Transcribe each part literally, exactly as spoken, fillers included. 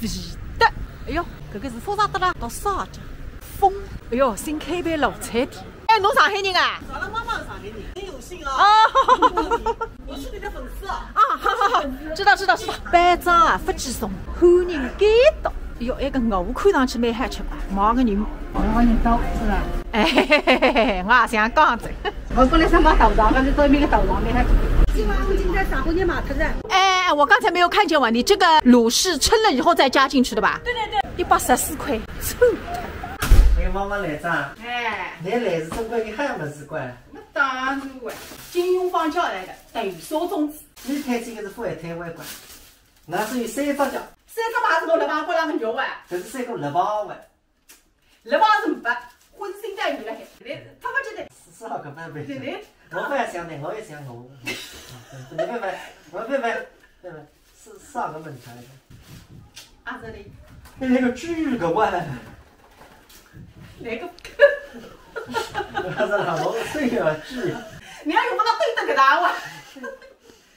皮蛋。哎哟，搿个是复杂得啦，到啥介？风。哎哟，新开爿老菜店。哎，侬上海人啊？阿拉妈妈是上海人，很有幸啊。哦。我是你的粉丝啊。啊，好好好，知道知道知道。包装啊，勿寄送，欢迎改到。哎哟，埃个鹅看上去蛮好吃啊，买个人。我帮你刀是吧？哎，嘿嘿嘿嘿，我也想讲着。我本来想买豆腐，但是对面个豆腐蛮好吃。今晚我们今天啥过年买特噻。哎，我刚才没有看见哇，你这个卤是称了以后再加进去的吧？对对对。一百十四块，臭。哎，妈妈来着。哎。侬来是中国有好物事个。那当然哇，金融方家来的，豆沙粽子。侬推荐个是勿会推荐个。那是有三只脚。三只嘛是我辣旁边浪个肉啊。搿是三个辣旁边。 辣旁边是没，荤腥带鱼了还。来，他们这里。是啥个问题？对对。我勿要想的，我也想我。没没没，我没没没没，是啥个问题？啊，这里。那个巨个怪。哪个？我是老头，这个巨。你要用不到对等给他哇。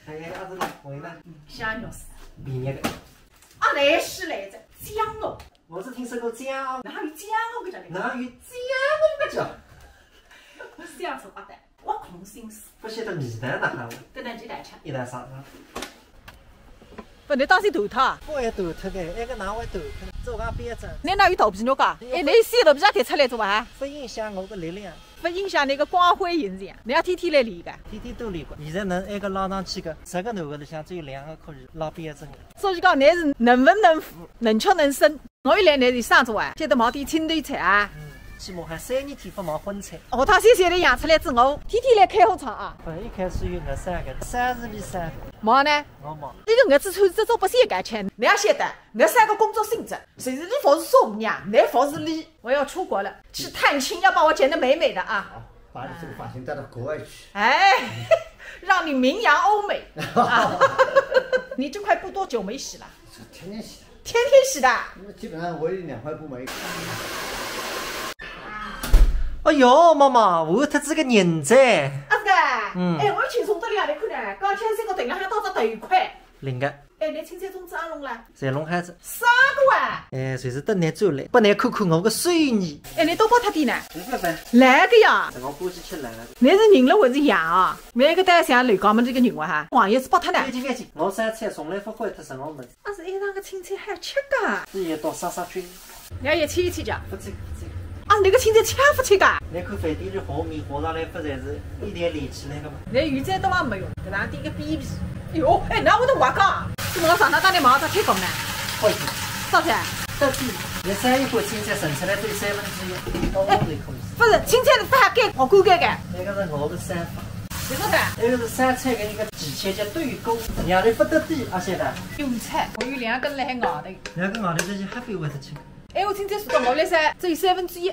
哎呀，这里，我呢？香肉丝。毕业的。啊，来是来着，酱肉。 我是听说过酱，哪有酱搿个叫？哪有酱搿个叫？我想错阿呆，我空心思。勿晓得味道哪能。搿能几代吃？一代上啊。勿能当心断脱啊。勿会断脱个，埃个哪会断脱？做介标准。侬哪有肚皮肉介？哎，侬先肚皮肉提出来做啊？勿影响我个力量。勿影响侬个光辉形象。侬要天天来练个？天天都练过。现在能埃个拉上去个，十个男个里向只有两个可以拉标准个。所以讲，侬是能文能武，能屈能伸。 我一来呢，就上桌啊，晓得买点青豆菜啊。嗯，起码还三日天勿买荤菜。学堂小小的养出来仔，我天天来开火场啊。勿，一开始有我三个，三日里三个。毛呢？我毛。一个儿子穿这种不是也该钱？侬要晓得，我三个工作性质，就是你服侍丈母娘，侬服侍俚。我要出国了，去探亲，要把我剪得美美的啊。好，把你这个发型带到国外去。哎，让你名扬欧美啊！你这块布多久没洗了？天天洗的。 天天洗的？那基本上我有两块布没。哎哟，妈妈，我特子个人哉。阿是个？嗯。哎，我轻松得了，侬看呢，刚刚三个头浪还戴只头盔。灵个。哎，侬青菜粽子阿弄了？侪弄好仔。啥个哇？哎，就是等侬转来，拨侬看看我个手艺。哎，侬多包脱点呢？勿勿勿。来个呀。我欢喜吃辣个。侬是人了还是羊啊？侬一个倒像楼高么这个人哇哈，黄叶子包脱呢。覅急覅急，我三菜从来勿会脱任何物事。 啊，是一样个青菜还吃个？是也到杀杀菌。侬也切一切讲。勿吃，勿吃。啊，侬个青菜切勿切个？侬看饭店里和面和上来勿侪是一点连起来个嘛？侬油再多也没用，搿上点个边皮。哎哟，哎，哪会得滑讲？是我上趟带侬买只铁锅呢？好吃。啥菜？到底，侬三一锅青菜盛出来对三分之一，到我这里可以。勿是，青菜是勿好盖，好干盖个。那个是我的三法。 搿个呢？搿个是三菜个一个技巧叫对勾，让伊勿得底，阿晓得？油菜，我有两根辣海外头。两根外头就是黑白会得吃。哎，我今朝是到我来噻，只有三分之一。